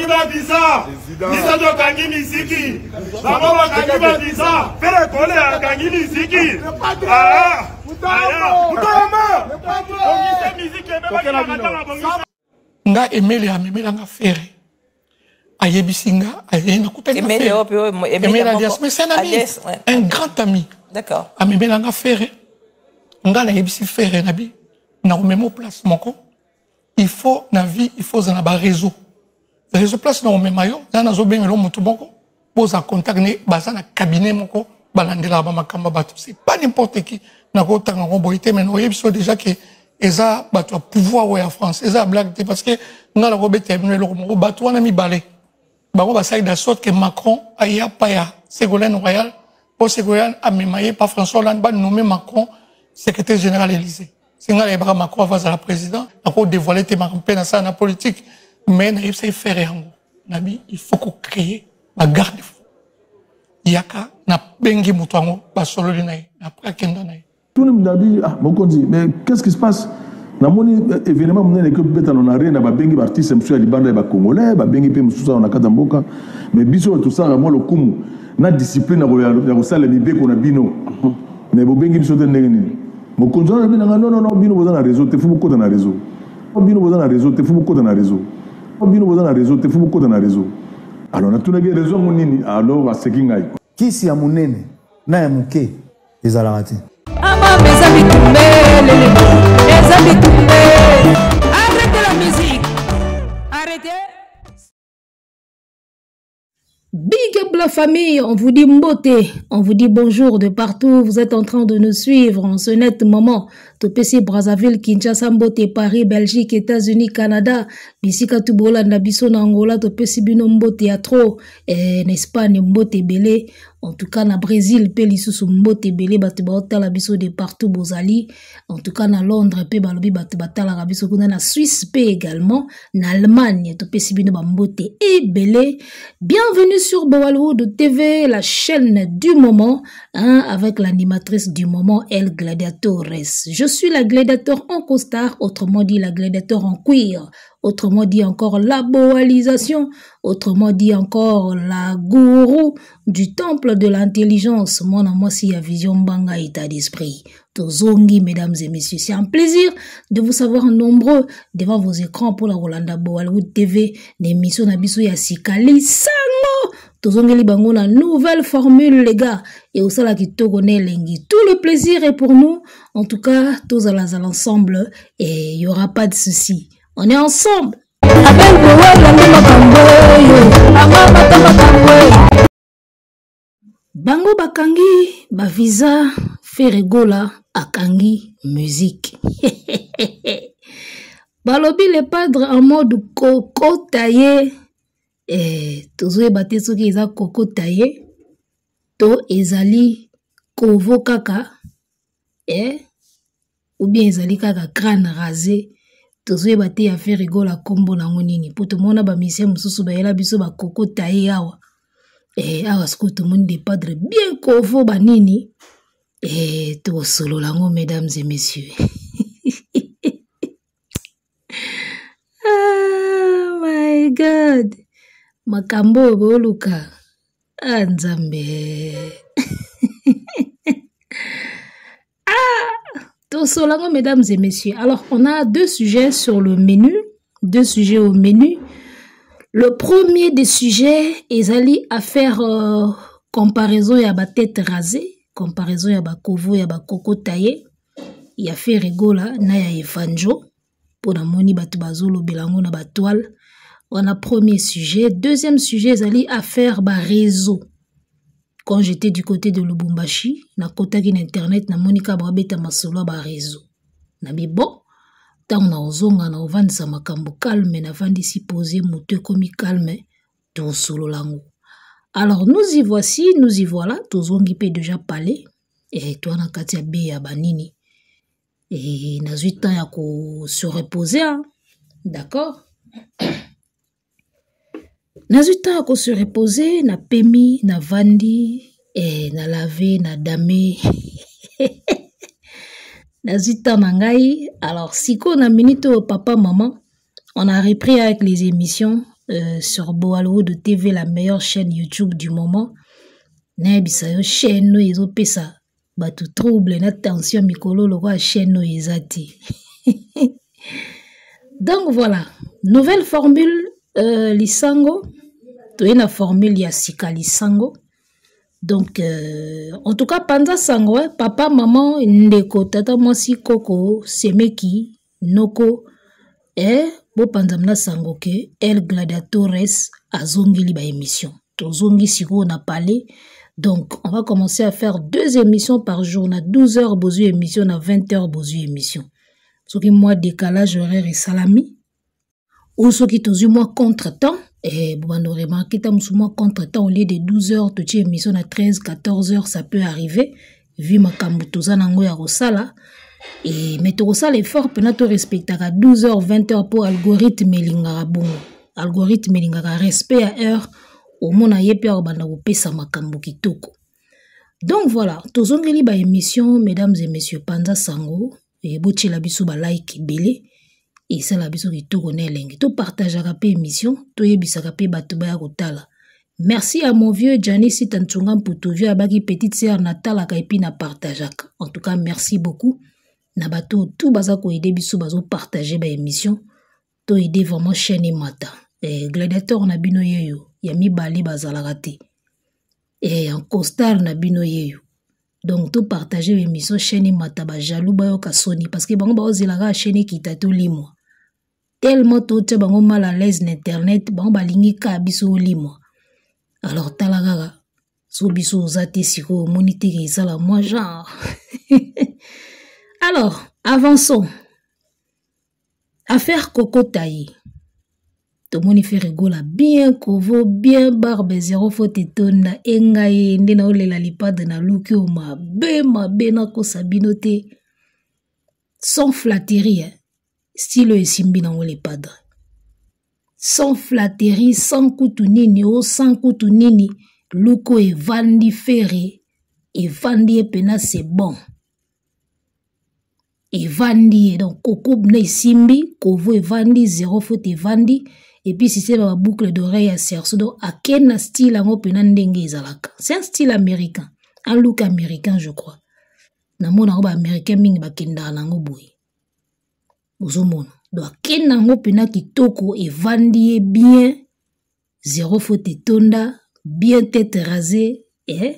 Ba visa biso tokangi miziki bango bakangi ba visa Ferre Gola akangi miziki bongisa miziki ebebakilakatanga. Nga Emelia amemela nga Ferre, ayebisi nga aye nakutani na Ferre. Emelia alias, mais c'est un ami, alias, ouais. Un grand ami. D'accord. Amemela nga Ferre, nga nayebisi Ferre nabi nakomema place moko. Il faut na vie, il faut ozala na ba réseau, réseau place na komema yo nga nazobengela motu moko boza contact ne baza na cabinet moko balandelaka bamakambo ya bato. C'est pas n'importe qui nakotanga yango boye te, mais nakoyebi so déjà ke eza bato ya pouvoir oyo ya France, eza ya blague te, parce que nga nakobetela bino eloko moko. Bato wana mibale bango basali de sorte que Macron aya pa ya Ségolène Royal mpo Ségolène amema ye pa François Hollande, banome Macron secrétaire général Élysée. Se ngai nayebaka Macron avant azala président, nakodévoile te makambo mpe nasala na politique, mais nayebisaki Ferre yango nabi il faut kocréer bagarde fou yaka nabengi moto yango basololi na ye après akenda na ye. Tuni nabi ah mokonzi, mais qu'est-ce qui se passe? Namoni événement monene ekobetana na arena, babengi baartiste mosusu ya libanda ya bacongolais, babengi mpe mosusu awa na kati ya mboka, mais biso oyo tosalaka mwa lokumu na discipline ya kosala mibeko na bino, mais bobengi biso te, ndenge nini? Mokonzi wana alobi nanga non, non, non, bino boza na réseau te, faut bokota na réseau. Bino boza na réseau te, faut bokota na réseau. Bino boza na réseau te, faut bokota na réseau. Alors natunaki réseau yango nini, alors aseki ngai. Kisi ya monene na ya moke ezalaka te. Amama eza bitumbe lele, eza bitumbe. Arrêtez la musique, arrêtez. Big up la famille, on vous dit mbote, on vous dit bonjour de partout, vous êtes en train de nous suivre en ce net moment. Topesi Brazzaville, Kinshasa, mbote, Paris, Belgique, États-Unis, Canada, bisika tu bolanda biso na Angola, topesi bino mbote ya trop, eh, na Espagne mbote ebele, en tout cas na Brésil pe lisusu mbote ebele, bato baotala biso de partout bozali, en tout cas na Londres pe balobi bato batalaka biso kuna, na Suisse pe également, na Allemagne, topesi bino ba mbote ebele. Bienvenue sur Bowalwood TV, la chaîne du moment, hein, avec l'animatrice du moment, El Gladiatores. Je suis la gladiateur en costard, autrement dit la gladiateur en cuir, autrement dit encore la boalisation, autrement dit encore la gourou du temple de l'intelligence. Mon amour, si ya vision mbanga état d'esprit. Tozongi, mesdames et messieurs, c'est un plaisir de vous savoir nombreux devant vos écrans pour la Rolanda Bowalwood TV, l'émission na biso ya sikali sango. Tozongeli bango na nouvelle formule, les gars. Et au sala kitoko ne elengi. Tout le plaisir est pour nous. En tout cas, tozalazala ensemble et il y aura pas de souci. On est ensemble. Bango bakangi ba visa, Ferre Gola akangi musique. Balobi le padre en mode koko taillé. Eh, tozoyeba te soki eza koko taillé to ezali kovo kaka, eh, ou bien ezali kaka crâne rasé. Tozoyeba te ya Ferre Gola kombo nango nini, po tomona ba musicien mosusu bayela biso ba koko taillé awa. Eh, awa sikoyo tomoni des padres bien kovo ba nini. Eh, tosolola yango mesdames et messieurs. Ah, my God, makambo oyo boluka, ah, Nzambe. Ah, tosolango mesdames et messieurs. Alors on a deux sujets sur le menu, deux sujets au menu. Le premier des sujets ezali à faire comparaison ya ba tête rasée, comparaison ya ba kovo ya ba koko taillé, ya Ferre Gola na ya Evanjo, po na moni bato bazolobela yango na ba toile. Wana premier sujet. Deuxième sujet ezali à faire ba réseau. Quand j'étais du côté de Lubumbashi, na kotaki na internet, na moni ka babeta masolo ba réseau. Na bi bon, tango na ozonga na ovandisa makambo calme, na vandisi posé moto ekomi calme, tosolola yango. Alors nous y voici, nous y voilà, tozongi pe déjà parler et toi na kati ya be ya banini. Et nazwi temps ya ko se reposer, hein? D'accord? Nazwi temps ya ko se reposer, na pemi, na vandi, et na laver, na dame. Nazwi temps na ngai. Alors siko na minute oyo papa maman, On a repris avec les émissions euh, sur Boalwood TV, la meilleure chaîne YouTube du moment. Nayebisa yo chaîne oyo ezopesa bato trouble na tension mikolo lokola chaîne oyo eza te. Donc voilà, nouvelle formule euh, lisango, toye na formule ya sika lisango. Donc euh, en tout cas panza sango eh, papa maman ndeko tata mwasi koko semeki noko eh, bopanza na sango ke El Gladiatores azongeli ba émission. Tozongi sikoyo na palais. Donc on va commencer à faire deux émissions par jour, na 12 heures bozui émission, na 20 heures bozui émission. Soki mwa décalage horaire esalami ou soki tozwi mwa contretemps, eh, bobanda remarquer ta mosusu mwa contretemps, au lieu de 12 heures totie émission na 13 14 heures, ça peut arriver vu makambo toza nango ya kosala. E, mais tokosala effort mpena torespectaka 12 heures 20 heures mpo algorithme elingaka bongo, algorithme elingaka respect ya heure, omona ye mpe akobanda kopesa makambo kitoko. Donc voilà, tozongeli ba émission, mesdames et messieurs, panza sango e, botiela biso ba like ebele, esala biso kitoko na elengi, topartageaka mpe émission, toyebisaka mpe bato baya kotala. Merci à mon vieux Gianni Sita Ntunga Mputu, vieux abaki petite sœur natalaka et puis na partageaka. En tout cas merci beaucoup na bato tout baza koaider biso, bazo partager ba émission, to aider vraiment chaîne emata. Eh, gladiateur na bino yeyo ya mibale bazalaka te, eh, en costard na bino yeyo. Donc to partager émission, chaîne emata, ba jaloux bayoka soni parce que bango baozelaka chaîne ekita to limwa. Tellement totia bango mal à l'aise na internet, bango balingi ka biso olimwa. Alors tala kaka so biso oza te sikoyo omoni te ke esala mwa genre. Alors avançons. Affaire Coco Taï. Tomoni Ferre Gola bien kovo, bien barbe, zéro faute etonda engai nde na olela lipadre na luki o mabe mabe na kosa bino te. Sans flatterie, hein. Style oyo esimbi nango le padre. Sans flatterie, sans kutu nini, o sans kutu nini, luko evandi Ferre, evandi ye pena c'est bon. Evandi ye, donc koko na esimbi, kovo evandi, zéro faute evandi, et puis si c'est ba boucle d'oreille ya cerceau, donc akena na style yango pena ndenge ezalaka. C'est un style américain, un look américain je crois. Namona yango ba américain mingi bakendaka nango boye. Ozomona. Donc akena yango pena kitoko, evandi ye bien, zéro faute etonda, bien tête rasée, eh?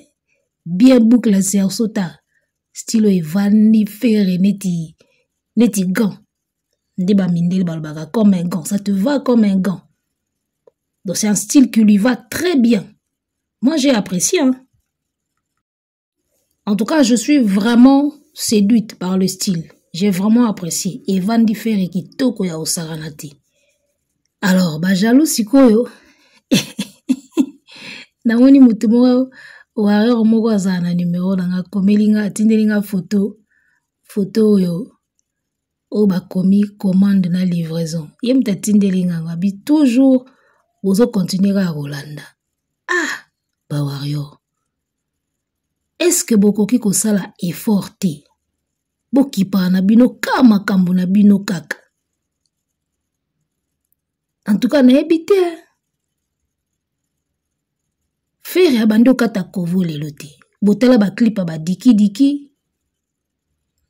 Bien boucle ya cerceau ta. Style evandi Ferre neti, neti gant. Nde ba mindele balobaka comme un gant, ça te va comme un gant. Donc c'est un style qui lui va très bien. Moi j'ai apprécié, hein. En tout cas, je suis vraiment séduite par le style. J'ai vraiment apprécié. Evandi Ferre kitoko ya osarana te. Alors, ba jaloux sikoyo. Namoni mutu moko warrior moko azala na numéro na nga, akomeli nga, atindeli nga photo, photo oyo oyo bakomi commande na livraison. Ye mutu atindeli nga, abi toujours bozo continuer kaka kolanda. Ah, ba warrior. Est-ce que bokoki kosala effort te? Bokipaka na bino ka makambo na bino kaka. En tout cas, nayebi te. Ferre abandi okata kovo lelo te. Botala ba clip ya ba diki diki.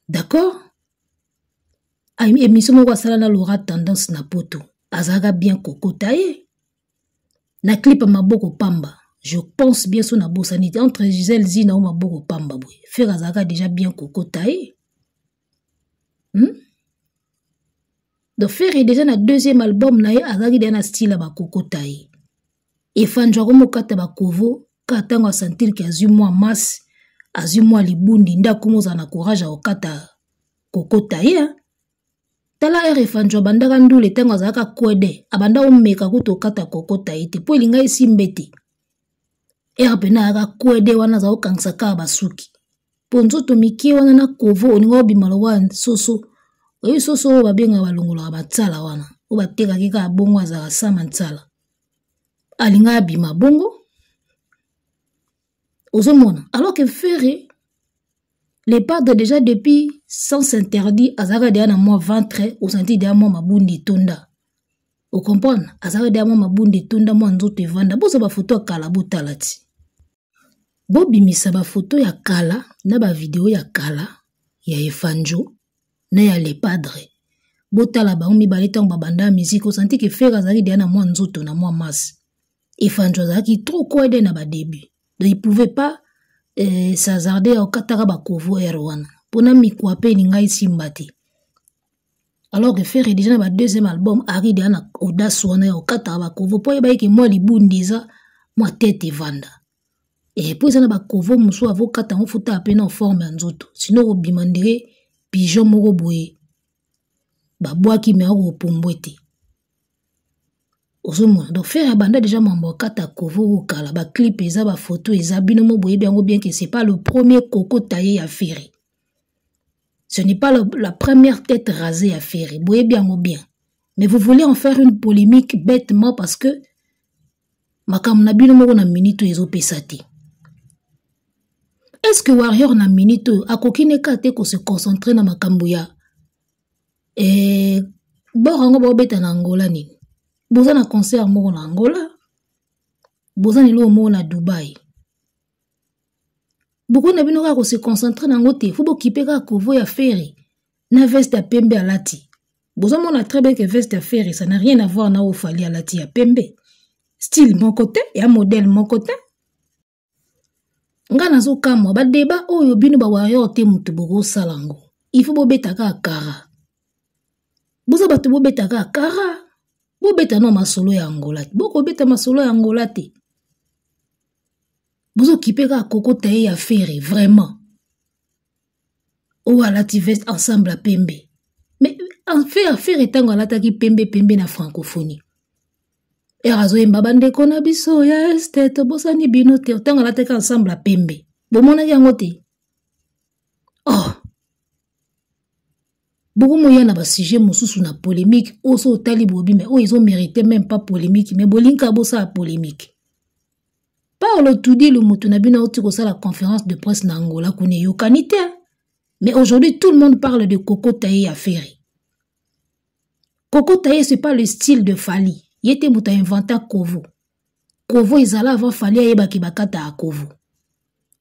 D'accord? Émission moko asala na Laura Tendance na poto. Azalaka bien kokota ye. Na clip ya maboko pamba. Je pense bien so na bosani te. Entre Gisèle Zina ou maboko pamba boye. Ferre azalaka déjà bien kokota ye. Donc Ferre est déjà na deuxième album na ye, azalaki déjà na style ya bakokota ye. Efanjwa ko mokata bakovo, ka tango a sentir ke azwi mwa masse, azwi mwa libundi, nde akomi ozala na courage ya kokata kokota ye, hein. Tala ere Efanjwa abandaka ndule ntango azalaka kwede, abanda omeka kutu okata kokota ye te, po elinga esimbe te. Ere pena ayaka kwede wana aza kokangisa kaka basuki. Po nzoto mikie wana na kovo olinga obima lokola soso. Oyebi soso oyo babengaka balongolaka batsala wana, oyo batekaki kaka bongo azalaka sama ntsala. Alinga abima bongo. Ozomona. Alors que Ferre, le padre déjà depuis sans s'interdit, azalaka déjà na mwa ventre, osanti déjà mwa mabundi etonda. Ocomprendre, azalaki deya mwa mabunda etonda, mwa nzoto evanda. Bozwa bafoto ya kala botala ti. Bobimisa bafoto ya kala na bavideo ya kala ya Efandjo na ya Le Padre. Botala bango mibale ntango babanda ya musique, osanti ke Ferre azalaki deya na mwa nzoto na mwa masse. Efandjo azalaki trop kwede na ba début. Donc il pouvait pas s'hasarder ya kokataka ba kovo air wana. Mpona mikwa pe elinga esimba te. Alors que Ferre déjà na ba deuxième album ari deya na audace wana ya kokataka ba kovo mpo ayebaki ke mwa libundi eza mwa tete evanda. Et po eza na ba kovo mosusu avokata yango futa pe na forme ya nzoto. Sinon kobima ndire pigeon moko boye babwaki me akopombwe te. Ozomona donc Ferre abanda déjà mambo akata kovo kokala ba clip eza ba photo eza bino mo boyebi yango bien que c'est pas le premier koko taillé ya Ferre. Ce n'est pas la première tête rasée ya Ferre, boyebi yango bien. Mais vous voulez en faire une polémique bêtement parce que makambo na bino moko na minute oyo ezopesa te. Est-ce que Warrior na minute oyo akoki ne kaka te ko se concentrer na makambo ya bor yango baobeta na Angola nini? Boza na concert moko na Angola, boza na eloko moko na Dubai. Bokoki na bino kaka ko se concentrer na yango te, faut bokipe kaka kovo ya Ferre na veste ya pembe alati. Bozomona très bien que veste ya Ferre ça n'a rien à voir na oyo Fally alati ya pembe. Style moko te, ya modèle moko te. Nga nazokamwa ba débat oyo bino ba warrior te mutu bokosala yango. Il faut bobeta kaka kara. Boza bato bobeta kaka kara. Bobeta no masolo ya Angola te. Bokobeta masolo ya Angola te. Bozokipe kaka kokota ye ya Ferre vraiment. Oyo alati veste ensemble ya pembe. Mais en fait, Ferre ntango alataki pembe pembe na francophonie. Ere azoyemba bandeko na biso ya este tobosani bino te, ntango alataki ensemble ya pembe. Bomonaki yango te? Oh! Bokomoya na ba sujet mosusu na polémique oyo so otali bobi mais oyo ezo mériter même pas polémique mais bolinka bosala polémique. Paolo Tudilu moto na bino auti kosala conférence de presse na Angola kuna eyokani te. Mais aujourd'hui tout le monde parle de Koko Taye ya Ferre. Koko Taye c'est pas le style de Fally. Ye te moto a inventa Kovo. Kovo ezala avant Fally ayebaki bakata ya Kovo.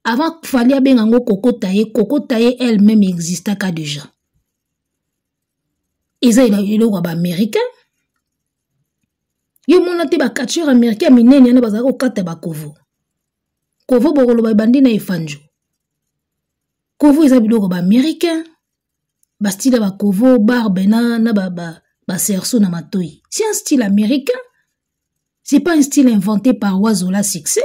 Avant Fally abenga ngo Koko Taye, Koko Taye elle-même existaka déjà. Eza eloko ya ba américain. Yo mona te ba catcheur américain minene wana bazalaka kokata ba Kovo. Kovo bokoloba ebandi na Efandjo. Kovo eza biloko ba américain. Ba style ya ba Kovo, barbe na ba cerceau na matoyi. C'est un style américain. C'est pas un style inventé par Wazola Succès.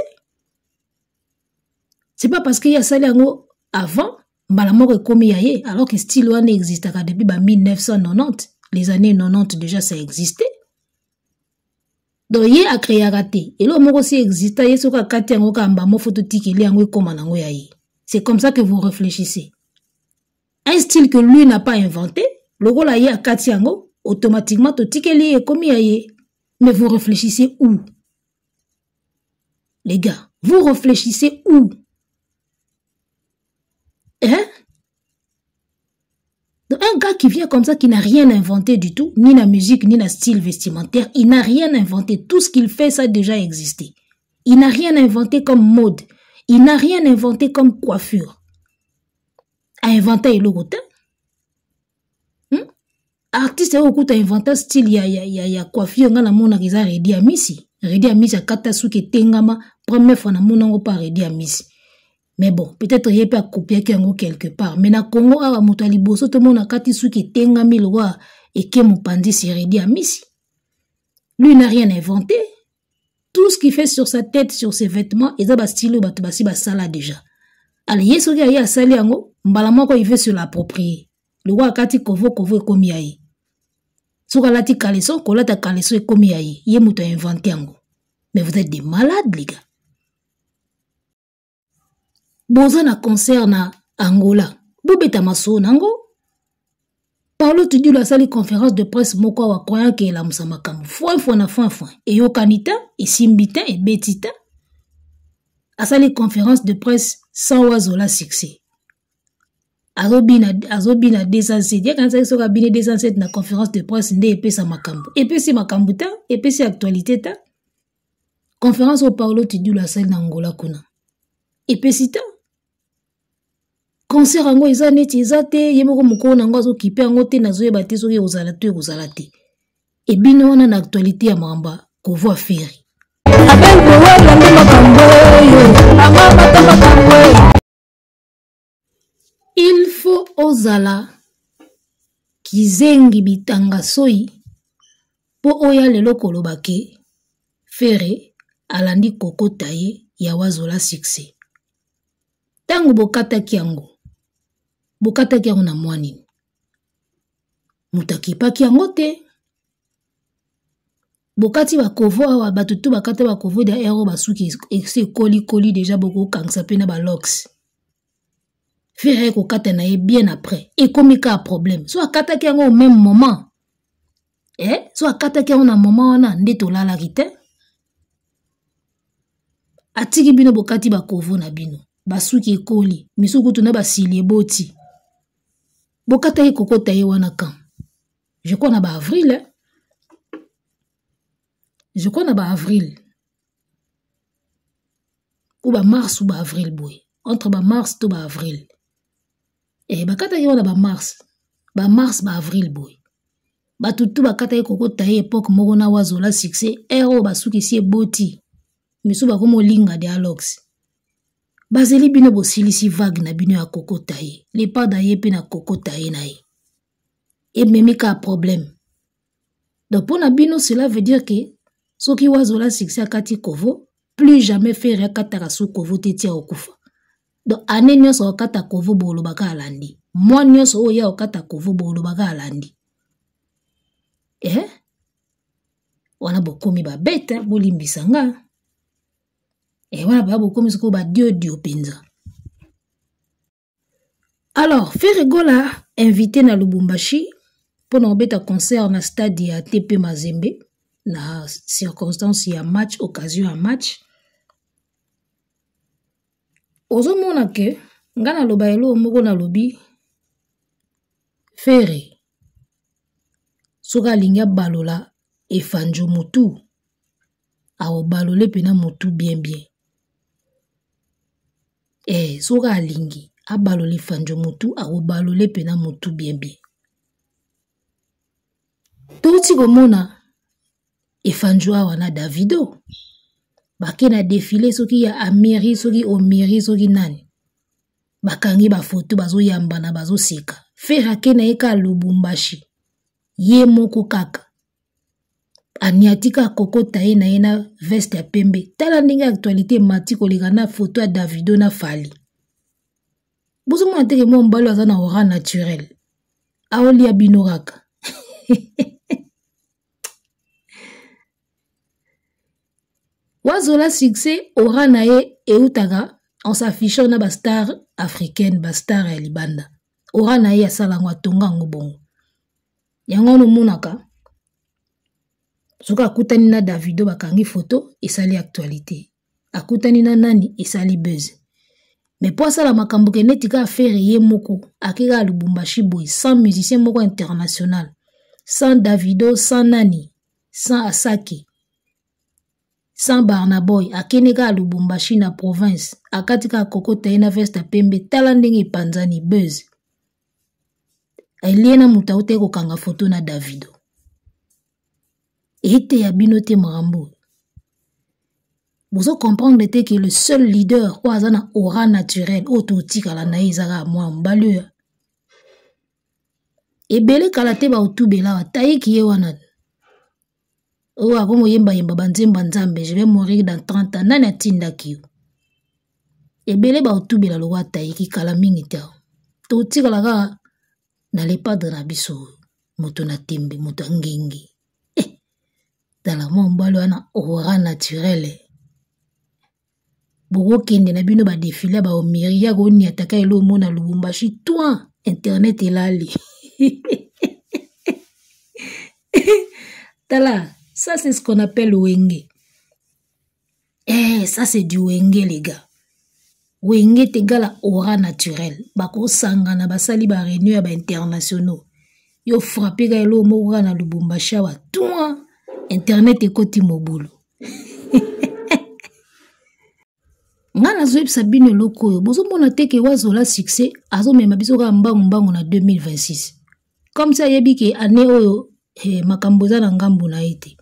C'est pas parce qu'il y a sali yango avant, mbala moko ekomi ya ye, alors que style wana existaka depuis ba 1990, les années 90 déjà ça existait. Donc ye a créaka te. Eloko moko si exista ye soki akati yango kaka mbamo fo totikeli yango ekoma nango ya ye. C'est comme ça que vous réfléchissez. Un style que lui n'a pas inventé, lokola ye akati yango, automatiquement totikeli ye ekomi ya ye. Mais vous réfléchissez où? Les gars, vous réfléchissez où? Hein? Donc, un gars qui vient comme ça, qui n'a rien inventé du tout, ni la musique, ni la style vestimentaire, il n'a rien inventé. Tout ce qu'il fait, ça a déjà existé. Il n'a rien inventé comme mode. Il n'a rien inventé comme coiffure. A inventé le rotin. Artiste oyo kuta inventé style ya coiffure nga na mona eza Reddy Amisi. Reddy Amisi akata suki etengama, première fois na mona ngo pa Reddy Amisi. Mais bon, peut-être ye pe akopiaki yango quelque part. Mais na Congo awa moto ya liboso to mona kati suki etengami lokola eke mopanzi si Reddy Amisi. Lui n'a rien inventé. Tout ce qu'il fait sur sa tête, sur ses vêtements, eza ba style oyo bato basi basala déjà. Allez, ye soki aye asali yango, mbala moko il veut se l'approprier. Lokola akati kovo, kovo ekomi ya ye. Soki alati caleçon, kolata caleçon ekomi ya ye. Ye moto a inventé yango. Mais vous êtes des malades, les gars. Boza na concert na Angola. Bobeta maso nango. Paolo Tudilu asali conférence de presse moko awa croyant que elamusa makambo. Foin, foin na foin, foin. Eyokani te, esimbi te, ebeti te. Asali conférence de presse sans Wazola succès. Azobina, azobina 207. Ye kanisaki soki abini 207 na conférence de presse nde epesa makambo. Epesi makambo ta, epesi actualité ta. Conférence oyo Paolo Tidulu asali na Angola kuna. Epesi ta. Concert yango eza neti eza te, ye moko mokolo na yango azokipe yango te, nazoyeba te soki ekozala to ekozala te. Ebino wana na actualité ya makambo ya kovoa Ferre. Il faut ozala kizengi bitanga soyi po oya lelo koloba ke Ferre alandi kokota ye ya wazola succès. Tango bokataki yango, bokataki yango na mwa nini? Moto akipaki yango te. Bokati ba kovo awa, bato tu bakata ba kovo da ero basuki esi ekolikoli deja, bokokangisa pe na ba locks. Ferre aye kokata na ye bien après, ekomi kaka problème. So akataki yango au même moment, so akataki yango na moment wana nde tolalaki te. Atiki bino bokati ba kovo na bino, basuki ekoli, misusu kutu na basili eboti. Bokataki kokota ye wana quand? Je crois na ba avril, hein? Je crois na ba avril ou ba mars ou ba avril boye, entre ba mars to ba avril. Bakataki wana ba mars, ba mars ba avril boye. Bato tu bakataki kokota ye époque moko na wazola succès, ere oyo basukisi eboti, misu bakomi olinga dialogues. Bazeli bino bosilisi vague na bino ya kokota ye, le padre ye pe na kokota ye na ye. Ememi ka problème. Donc pour na bino cela veut dire que soki wazola succès akati kovo, plus jamais Ferre akataka su kovo te tia okufa. Donc année nyonso akata kovo bolobaka alandi. Mois nyonso oyo ya okata kovo bolobaka alandi. Wana bokomi ba bête, bolimbisa nga. Wana ba bokomi sikoyo ba dio dio penza. Alors, Ferre Gola invité na Lubumbashi pour na obeta concert na stade ya TP Mazembe na circonstance ya match, occasion ya match. Ozomona ke nga na loba elo moko na lobi Ferre soki alingi abalola Efanjo mutu aobalole pena mutu bien bien. Soki alingi abalola Efanjo mutu akobalole pena mutu bien bien. Touti komona Efanjo awa na Davido bake na défilé soki ya Amiri soki Omiri soki nani, bakangi ba photo bazoyambana bazoseka. Ferre ake na ye ka Lubumbashi ye moko kaka aniatika kokota ye na ye na veste ya pembe. Tala ndenge actualité mati koleka na photo ya Davido na Fally. Bozomona te ke mwa mobali aza na aura naturel, aolia bino kaka. Wazola succès aura na ye eutaka en s'affichant na ba star africaine, ba star ya libanda. Aura na ye asala yango, atonga yango bongo. Yango wana omonaka soki akutani na Davido bakangi photo esali actualité, akutani na nani esali buzz. Mais po asala makambo ke neti kaka Ferre ye moko ake kaka Lubumbashi boye sans musicien moko international, sans Davido, sans nani, sans Asake, sans Burna Boy, akende kaka Lubumbashi na province, akati kaka kokota ye na veste ya pembe. Tala ndenge epanzani buzz. Elie na moto autaki kokanga photo na Davido. Ete ya bino te makambo. Bozo comprendre te que le seul leader oyo aza na aura naturelle oyo totikala na ye ezaka mwa mobali oyo. Ebele kala te baotubela awa, tayiki ye wana. Oyo akomo yemba yemba ba nzembo ya Nzambe, je vais mourir dans 30 ans. Nani atindaki yo? Ebele baotubela lokwa tayiki kala mingi te awa. Totikala kaka na le padre na biso, moto na tembe, moto ya ngenge. Tala mwa mobali wana aura naturelle. Bokokende na bino ba défilé ba omiri ya koniataka elo mona Lubumbashi toi internet elali. Tala, ça c'est ce qu'on appelle wenge. Ça c'est du wenge les gars. Wenge est égal à aura naturelle. Bakosangana basali ba réunion ya ba internationaux. Yo frappe ka eloko moko kaka na Lubumbashi awa toi internet ekoti mobulu. Nga nazoyebisa bino eloko oyo bozomona te ke wazola succès azomema biso kaka mbangu mbangu na 2026 comme si ayebi ke année oyo eh, makambo eza na ngambo na ye te.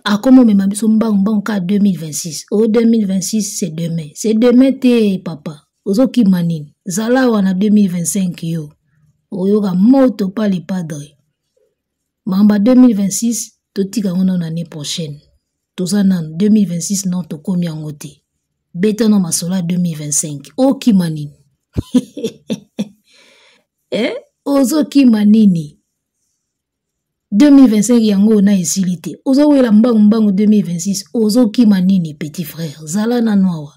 Akoma omema biso mbangu mbangu kaka 2026. O 2026 c'est demain. C'est demain te papa. Ozokima nini? Zala awa na 2025 yo. Oyoka moto pa le padre. Mamba 2026 totika yango nano année prochaine. Toza nano 2026 non tokomi yango te. Beta no masolo ya 2025. Okima nini? Eh? Ozokima nini? 2025 yango oyo na esili te. Ozowela mbangu mbangu 2026 ozokima nini petit frère? Zala nano awa.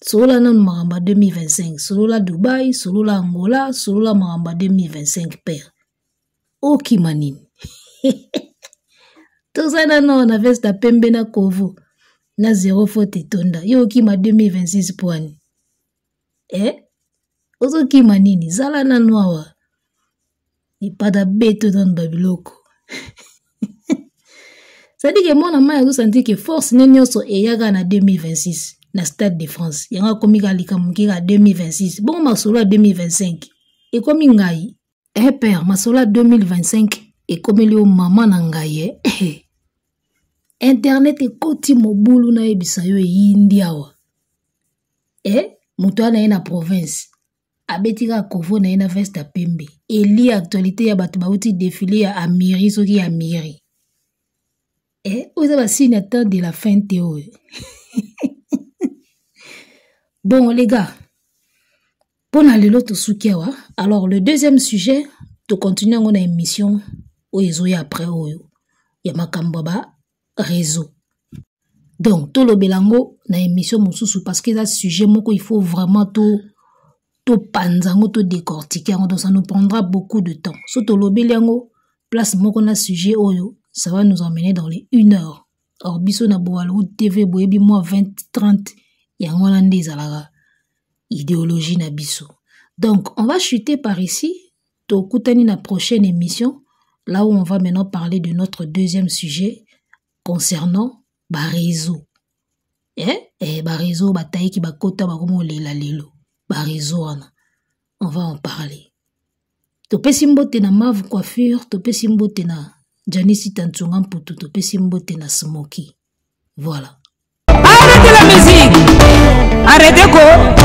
Solola nano makambo ya 2025, solola Dubai, solola Angola, solola makambo ya 2025 père. Okima nini? Toza nano na veste ya pembe na kovo na zero faute etonda. Yo okima 2026 poani? Eh? Ozokima nini? Zala nano awa. Lipada beto nano ba biloko. C'est-à-dire que mwana mai azosentir que force ne nyonso eyaka na 2026 na Stade de France. Yango akomi kaka likambo moke kaka 2026. Bongo masolo ya 2025 ekomi ngai. Eh père, masolo ya 2025 ekomeli yo mama na ngai eh. Internet ekoti mobulu nayebisa yo eyindi awa. Eh, moto wana ye na province abeti kaka kovo na ye na veste ya pembe. Eli actualité ya bato bauti défilé ya Amiri soki ya Amiri. Eh, oyo eza ba signe ya temps de la fin te oyo. Bon les gars, mpona lelo tosuki awa. Alors le deuxième sujet, tocontinue yango na émission oyo ezoya après oyo ya makambo ya ba réseau. Donc tolobela yango na émission mosusu parce que eza sujet moko il faut vraiment to topanza yango, to décortiquer yango, donc ça nous prendra beaucoup de temps. So tolobeli yango place moko na sujet oyo, ça va nous emmener dans les 1 heure. Or biso na Boalwood TV boyebi mwa 20 30 yango wana nde ezalaka idéologie na biso. Donc on va chuter par ici, tokutani na prochaine émission là où on va maintenant parler de notre deuxième sujet concernant ba réseau. Eh, eh, ba réseau batayiki bakota bakomo lela lelo. Ba réseau wana. On va en parler. Topesi mbote na Mav Coiffure, topesi mbote na Janisi Tantunga Mputu, topesi mbote na Smoky. Voilà. Arrêtez la musique. Arrêtez quoi?